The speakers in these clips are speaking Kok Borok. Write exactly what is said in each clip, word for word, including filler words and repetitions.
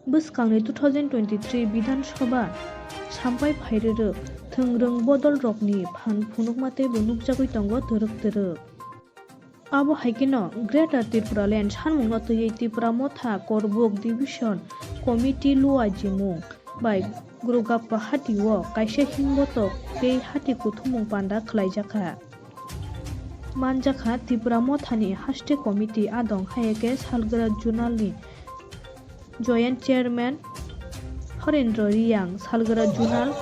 Bwskangni two thousand twenty-three Bidhan Sabha sampai phairwrwk thwngrwng bodolrokni phan phunukma teibo nukjagwi tongo twrwk twrwk. Abo hai kheno Greater Tipraland sanmungno twiwi Tipra Motha Korbuk Division Committee Luajimung bai Gurugappa hatio kaisa himbotok tei hati kuthumung panda khlaijakha. Manjakha Tipra Mothani haste committee adong hayake Salgwra Zonalni Joint Chairman Horendra Riyang, Salgwra Zonal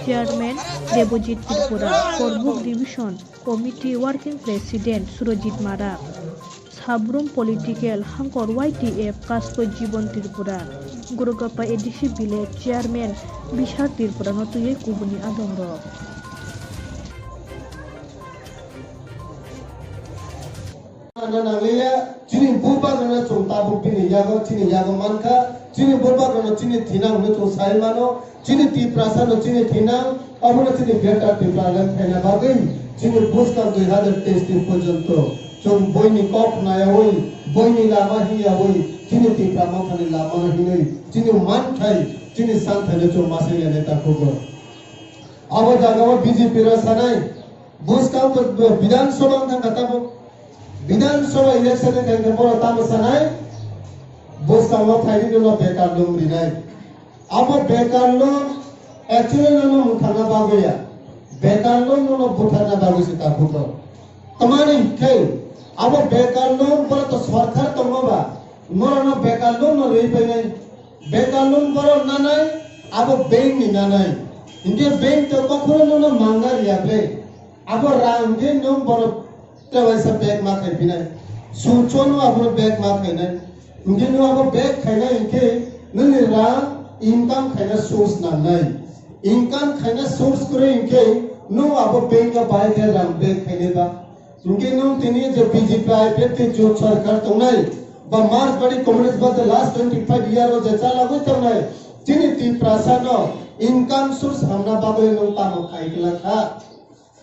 Chairman Debojit Tripura, Korbuk Division Committee Working President Surojit Marak, Sabrum Political Hangkor Y T F Kaspo Jibon Tripura, Gurugappa A D C Village Chairman Bishar Tripura no twiwi kubuni adongrok. Ano nangliya, chini bubagrano chwng tabuk bini yago, chini yago mankha, chini bubagrano chini thinang hwnwi chwng sai mano, chini Tiprasano chini thinang, obono chini Greater Tipraland khaina bagwi, chini bwskang dui hazar teis ni porjonto chwng boini kok khnayawi, boini lama hiyawi, chini Tipra Mothani lamano hinwi, chini manthai, chini santhaino chwng masai lene takhugo. Abo jagao B J P rok sanai, bwskang to Bidhan Sabha wng thangkha tabuk. Bidhan Sabha election ni thangkhe borok tamo sanai, bwskango phaidi nono bekar loan rinai. Abo bekar loan actually nono mwthangna bagwi ya. Bekar loan nono butharna bagwi se tabuk rok. Tamani khe abo bekar loan borok to sorkar tongo ba, norokno bekar loan no rwi painai. Bekar loan borok nanai, abo bank ni nanai. Hinkhe bank to kokhuno nono manga riya ble. Abo rang hinkhe nwng bono tewaisa back ma khai phinai. Sud song no abono back ma khainai. Hinkhe nwng abo back khainai hinkhe nini rang income khaina source nangnai. Income khaina source kwrwi hinkhe nwng abo bank o bahai khe rang back khainai ba. Hinkhe nwng tini je B J P I P F T jot sarkar tongnai, ba Marxbari Communist ba the last twenty five year o je chalagwi tongnai, chini Tiprasa no income source hamna bagwi nwng tamo khai glak kha.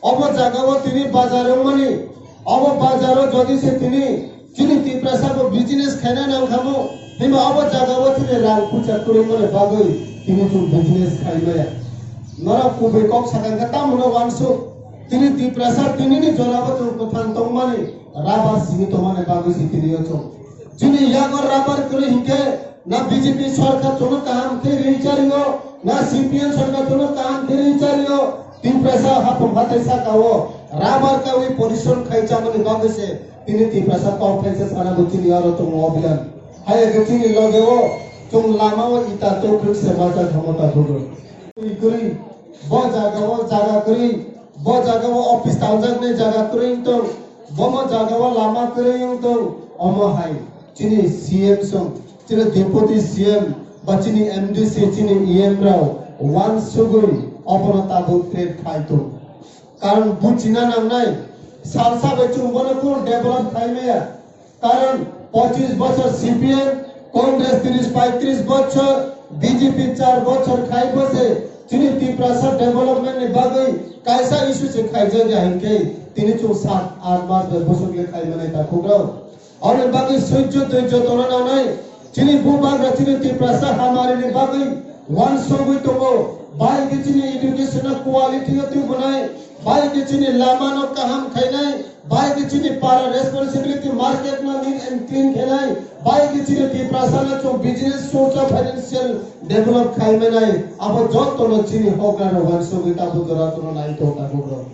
Obo jaga o tini bazar wngmani, obo bazar o jodi se tini chini Tiprasa bo business khaina nang kha mo, himba obo jaga o chini rang puisa kwrwngmani bagwi tini chwng business khai maya. Norok kubui kok sakha khe tamo no wansuk. Tini Tiprasa tinini jorabo chwng kwthang tongmani rabar simi tongmani bagwi se tini o chwng. Chini yago rabar kwrwi hinkhe na B J P sorkar chwngno kaham khe ri chario, na C P M sorkar chwngno kaham khe ri chario. Tiprasa hapung hathai sakao rabar kawi porishrom khai chamani bagwi se tini Tiprasa kok khaisa sana bo chini aro tongo obilan. Hai khe chini loge o chwng lama o ita tokrwk se macha khamota thugo. Kwrwi, bo jaga o jaga kwrwi, bo jaga o office tangjak nai jaga kwrwi wng tong, bomo jaga o lama kwrwi wng tong, omo hai chini C M song, chini deputy C M ba chini M D C, chini E M rao wansugwi obono tabuk threat khai tong. Karon buchina nangnai, salsa bai chwng bono kunu develop khai maya. Karon pochis bochor C P M, Congress tris paitris bochor, B J P char bochor khai bo se chini Tiprasa development ni bagwi kaisa issue se khaijak ya hinkhe tini chwng sat aath mas bai bwswk le khai manai takhukrok. Aboni bagwi soijo doijo tongna nangnai. Chini bubagra chini Tiprasa hamari ni bagwi wansugwi tongo. Bai khe chini education no quality o tubunai. Bai khe chini lama no kaham khainai. Bai khe chini para responsibility market no neat and clean khainai. Bai khe chini Tiprasa no chwng business source of financial develop khai manai. Abo joto no chini hokra rok wansugwi tabuk jora tono nai tong tabuk rok.